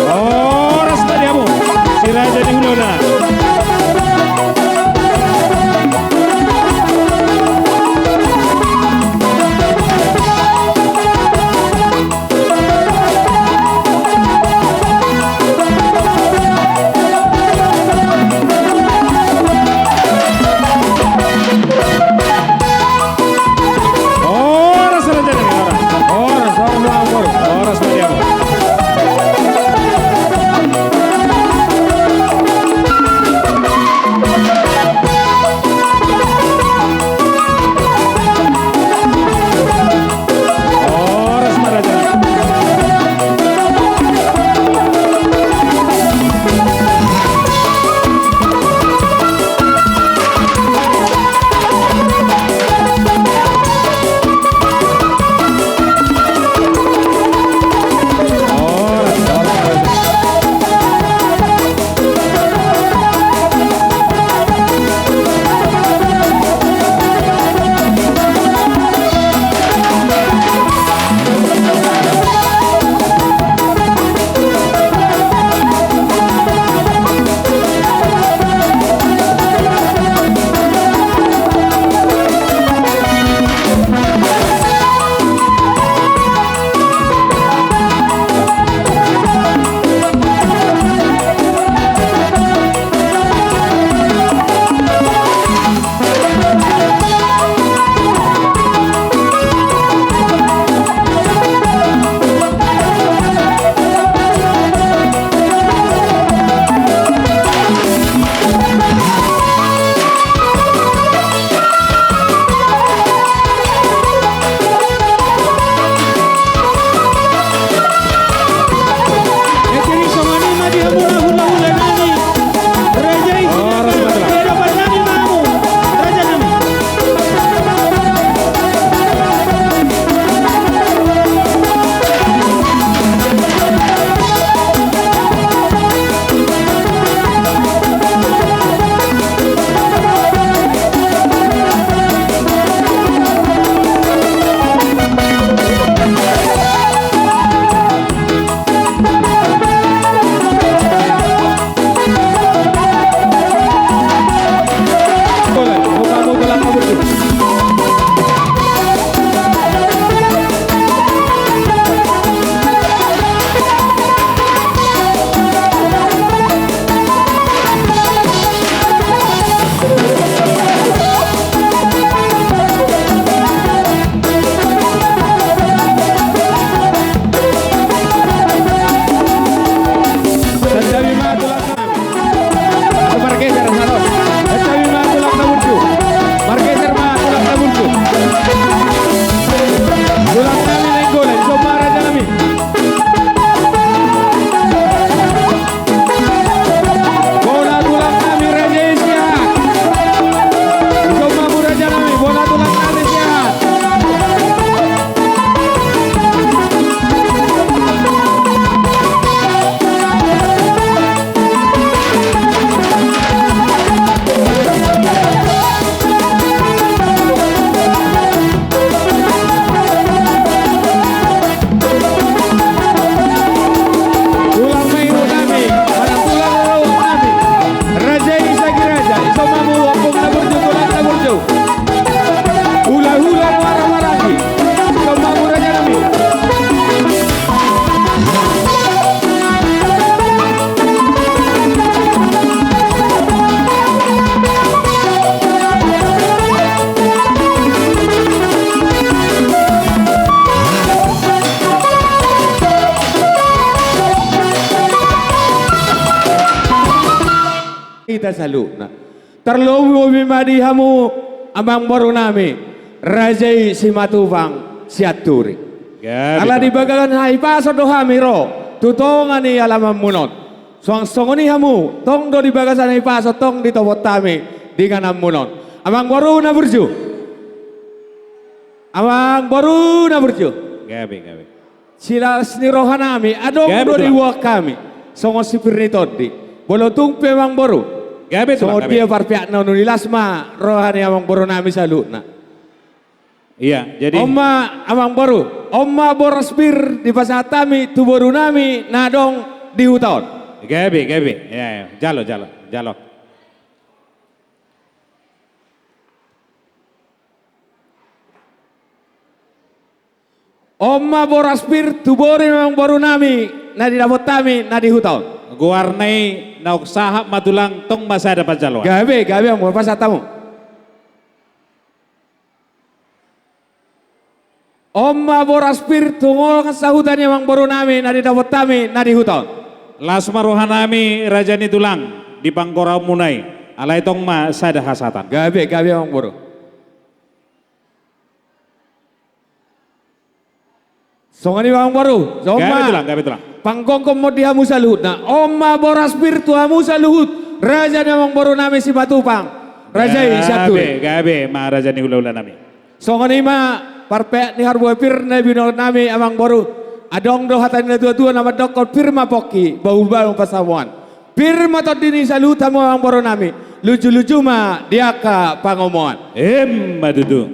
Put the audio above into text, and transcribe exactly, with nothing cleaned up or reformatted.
Horas ma di hamu, si raja ni hulahula. Horas, horas, horas, horas, horas, horas, horas. Horas ma raja. Santabi ma tulang nami. Margeser, halo. Santabi ma tulang na burju. Margeser ma tulang na burju. Tulang nami Nainggolan, ison ma raja nami. Bola tulang nami raja i siahat. Ison ma hamu raja nami, bola tulang nami siahat. Tulang Mairu nami, manang tulang Rorobot nami. Raja i Sagi Raja, ison ma hamu ompung na burju, tulang na burju. Hulahula Nuaeng Maranggi, ison ma hamu raja nami. Hita saluhutna. Tarlobi ma di hamu amangboru nami, raja i Simatupang Sianturi. Gabe. Ala di bagasan hahipason do hami ro tu tonga ni alamanmuna on. Suang songon i hamu, tong do di bagasan hahipason, tong ditopot hami di ingananmuna on. Amangboru na burju. Amangboru na burju. Gabe, gabe. Silas ni roha nami, adong do diboan hami songon sipir ni tondi. Molo tung pe amangboru. Gabe, tulang, gabe. Songon dia parpeakna on, uli las ma roha ni amangboru nami saluhutna. Iya, jadi. On ma amangboru. On ma boras pir dipasahat hami tu boru nami na adong di huta on. Gabe, gabe. Ya, ya. Jalo, jalo, jalo. On ma boras pir tu boru ni amangboru nami na didapot hami na di huta on. Goarna i naung sahat ma tulang, tong ma sada panjaloan. Gabe, gabe, amang boru, pasahat hamu. On ma boras pir tu dongan sahuta ni amangboru nami na didapot hami na di huta on. Las ma roha nami raja ni tulang di panggoraonmuna i, alai tong ma sada hasahatan. Gabe, gabe, amangboru. Songon i ma, amangboru. Songon i ma. Gabe tulang, gabe tulang. Panggonggom ma di hamu saluhutna. On ma boras pir tu hamu saluhut raja ni amangboru nami Simatupang. Raja i, gabe, sian tu i. Gabe ma raja ni hulahula nami. Songon i ma parpeak ni harbue pir na binoan nami, amangboru. Adong do hata ni natuatua na mandokkon, pir ma pongki, bahulbahul pansamotan. Pir ma tondi ni saluhut hamu, amangboru nami. Lujuluju ma di angka pangomoan. Emma tutu.